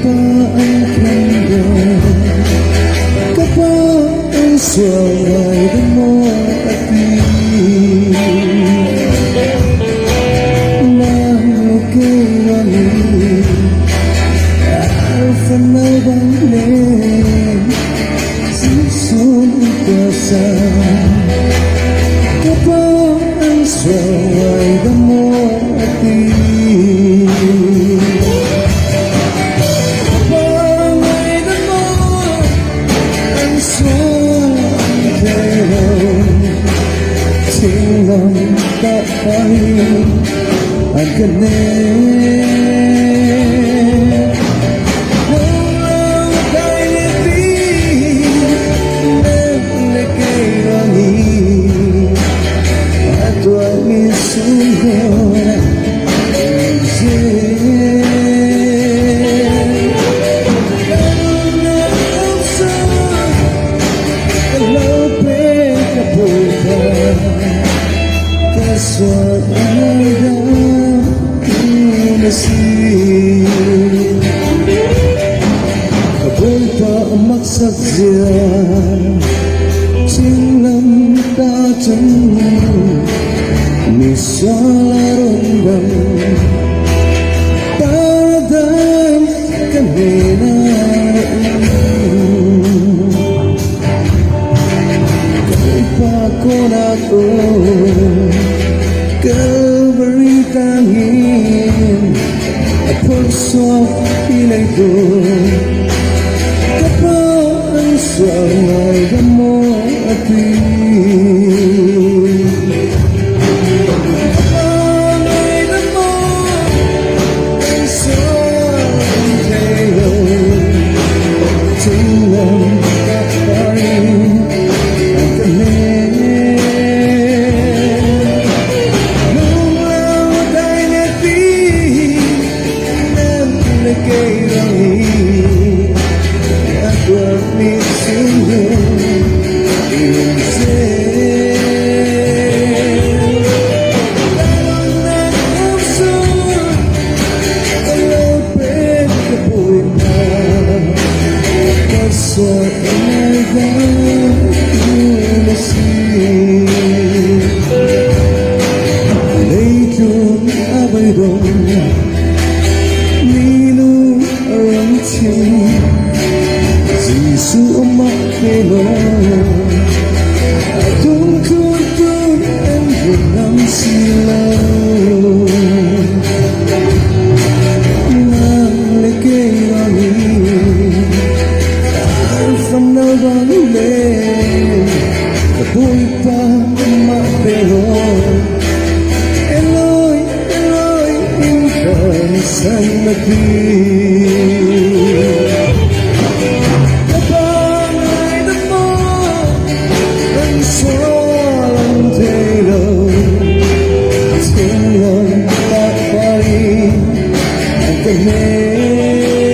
Pa an khen dawn. Ka pa an sual ngai da maw a ti. Nang le kei ruangin Alpha no bang nen Jesuh in tuasan. Ka pa an sual ngai da maw a ti. Ka pa ngai da maw an sual thei lo. Thinglam ta pai an ka hnen. Ka Bawipa a maksak zia thinglam ta cun misual a run dam paradise ka hnen ah a um. Ka Bawipa kawnak um Calvary tangin a phorhsuak ti lei dawh ka pa an sual ngai da maw a ti. Ka pa ngai da maw an sual thei lo thinglam ka pai an ka hnen. Leitlung a beidawng minu a ram thim Jesuh amah te lawng a dungthluntu an ngam si lo. Nang le kei ruangin arfan na bang len ka Bawipa amah te lawng Eloi Eloi in kan san na ti. Ka pa ngai da maw kan sual an thei lo thinlung tak pari an ka hnem.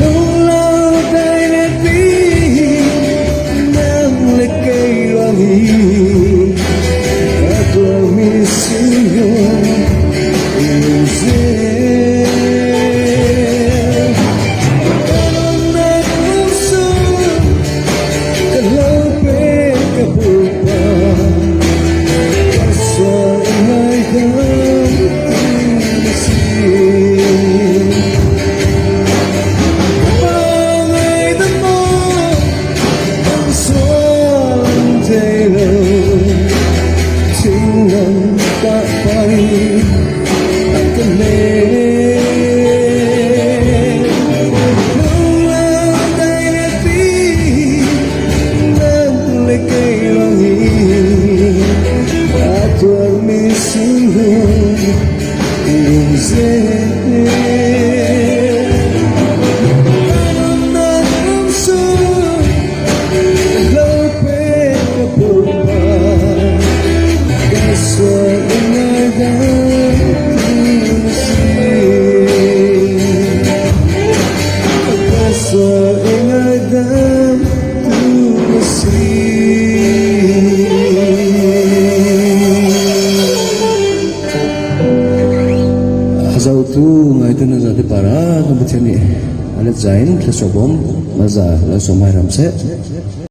Lunglo dai le pi nang le kei ruang hi a tuarmi sinung in zel. Ka nunnak lungsul ka lo pe ka pupa ka sual ngaidam tu na si. Ka pa ngaidam maw kan sual an thei lo thinglam ta pai an ka hnen. Lunglo dai le pi nang le kei lawng hi a tuarmi sinung in zel. Ka nunnak lungsul lo pe ka pupa ka sual ngaidam tu na si. Ka sual ngaidam tu na si. Zotu ngaitu na zate para kan Pathian nih a let zain thlasawbawm maza lo sawm hai ram seh.